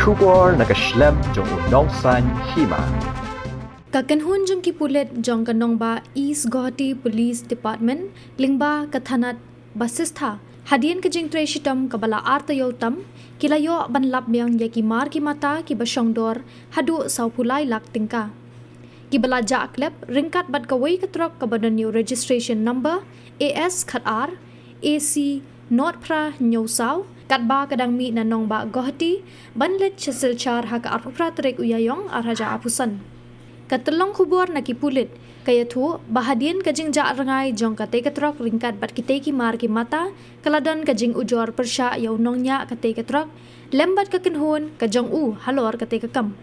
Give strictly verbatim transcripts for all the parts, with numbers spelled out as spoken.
Khubor na ka shlem jong u Nongsaiñ Hima. Ka kynhun jong ki pulit jong ka nongbah East Guwahati Police Department lyngba ka thanat Basistha, hadien ka jingtrei shitom kaba la ar taïew tam, ki la ïoh ban lap biang ïa ki mar ki mata kiba shongdor haduh sawphew lai lak tyngka. Kiba la jah klep ryngkat bad kawei ka trok kaba don ïa u registration number A S khat ar A C nod phra hynñiew saw, katba ka dang mih na nongbah Guwahati ban leit sha Silchar ha ka arphew phra tarik u Ïaïong ar hajar arphew san. Ka tyllong khubor na ki pulit ka ïathuh ba hadien ka jingjah rngai jong katei ka trok ryngkat bad kitei ki mar ki mata, ka la don ka jingujor pyrshah ïa u nongñiah katei ka trok lem bad ka kynhun ka jong u halor katei ka kam.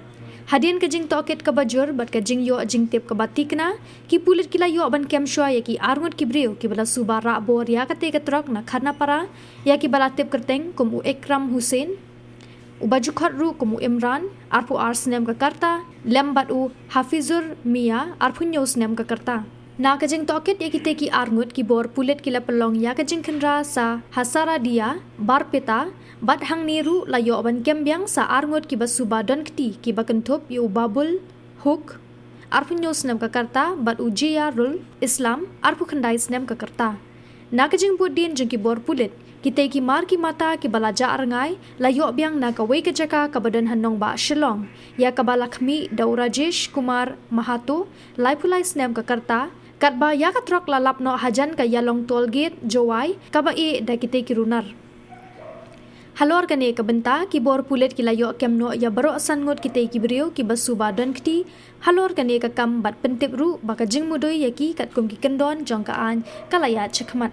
Hadien ka jingtohkit kaba jur bad ka jingïoh jingtip kaba tikna, ki pulit ki la ïoh ban kem shuwa ïa ki arngut ki briew kiba la suba rah bor ïa katei ka trok na Khanapara, ïa kiba la tip kyrteng kum u Ikram Hussain, uba ju khot ruh kum u Imran, arphew ar snem ka rta, lem bad u Hafizur Mia, arphew hynñiew snem ka rta. Na ka jingtohkit ïa kitei ki arngut, ki bor pulit ki la pynlong ïa ka jingkhynra sha Hasaradia, Barpeta, bad hangne ruh la ïoh ban kem biang sa arngut kiba suba don kti, kiba kynthup ïa u Babul Huk, arphew hynñiew snem ka rta, bad u Jiyarul Islam, arphew khyndai snem ka rta. Na ka jingbuddien jong ki bor pulit, kitei ki mar ki mata kiba la jah rngai la ïoh biang na kawei ka jaka kaba don ha nongbah Shillong, ïa kaba la khmih da u Rajesh Kumar Mahato, laiphew lai snem ka rta, katba ïa ka trok la lap noh hajan ka Ïalong Toll Gate, Jowai, kaba ïeh da kitei ki runar. Halor kane ka bynta, ki bor pulit ki la ïoh kem noh ïa baroh san ngut kitei ki briew kiba suba don kti halor kane ka kam bad pyntip ruh ba ka jingmudui ïa ki katkum ki kyndon jong ka aiñ ka la ïaid shakhmat.